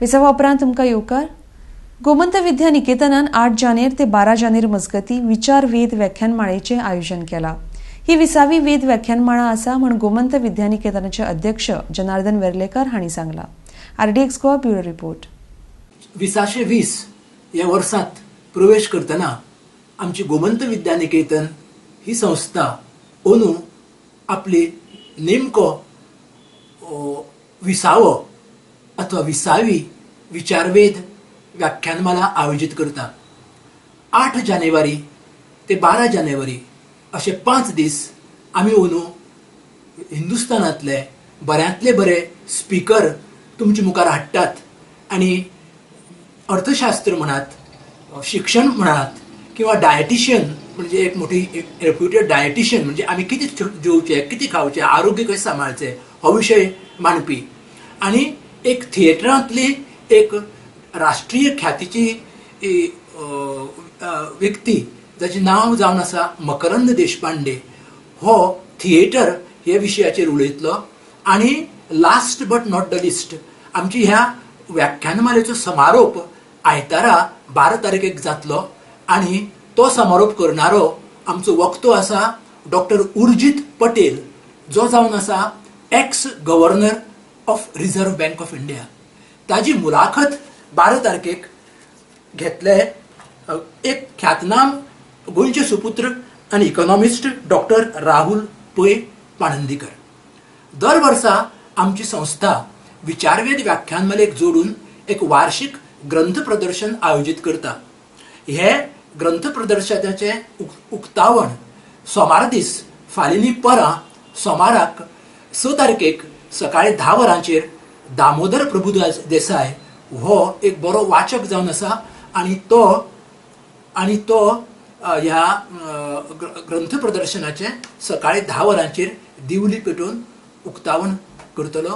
विसवा उपरांत तुमकां येवकार. गोमंत विद्या निकेतनान 8 जानेर ते 12 जानेर मजगती विचार वेद व्याख्यानमाळेचें आयोजन केलां. ही 20वी वेद व्याख्यानमाळा आसा म्हूण गोमंत विद्या निकेतनाचे अध्यक्ष जनार्दन वेर्लेकर हांणी सांगलां. RDX Goa bureau report. 2020 ह्या वर्सांत प्रवेश करतना आमची गोमंत विद्या निकेतन ही संस्था अंदू आपली नेमको 20वो अथवा 20वी विचारवेद व्याख्यानमाला आयोजीत करता. 8 जानेवारी ते 12 जानेवारी अशे 5 दीस आमी अंदू हिंदुस्थानांतले बऱ्यांतले बरे स्पिकर तुमचे मुखार हाडटात आनी अर्थशास्त्र म्हणात, शिक्षण म्हणात किंवा डायटिशियन म्हणजे एक मोठी रेप्युटेड डायटिशियन म्हणजे आमी कितें जेवचें, कितें खावचें, आरोग्य कशें सांबाळचें हो विशय मांडपी आनी एक थिएटरांतली एक राष्ट्रीय ख्यातीची व्यक्ती जाचें नांव जावन आसा मकरंद देशपांडे हो थिएटर हे विशयाचेर उलयतलो. आनी last but not the least आमची ह्या व्याख्यानमालेचो समारोप आयतारा 12 तारखेक जातलो आनी तो समारोप करणारो आमचो वक्तो आसा डॉक्टर उर्जीत पटेल जो जावन आसा ex governor of Reserve Bank of India. ताजी मुलाखत 12 तारखेक घेतले एक ख्यातनाम गोंयचे सुपुत्र आनी इकॉनॉमिस्ट डॉक्टर राहुल पै पाणंदीकर. दर वर्सा आमची संस्था विचारवेद व्याख्यानमालेक जोडून एक वार्षिक ग्रंथ प्रदर्शन आयोजीत करता. हे ग्रंथ प्रदर्शनाचें उक्तावण सोमार दीस फालिनी परां सोमाराक 6 तारखेक सकाळी 10 वरांचेर दामोदर प्रभु देसाय हो एक बरो वाचक जावन आसा आनी तो ह्या ग्रंथ प्रदर्शनाचें सकाळी 10 वरांचेर दिवली पेटोवन उक्तावण करतलो.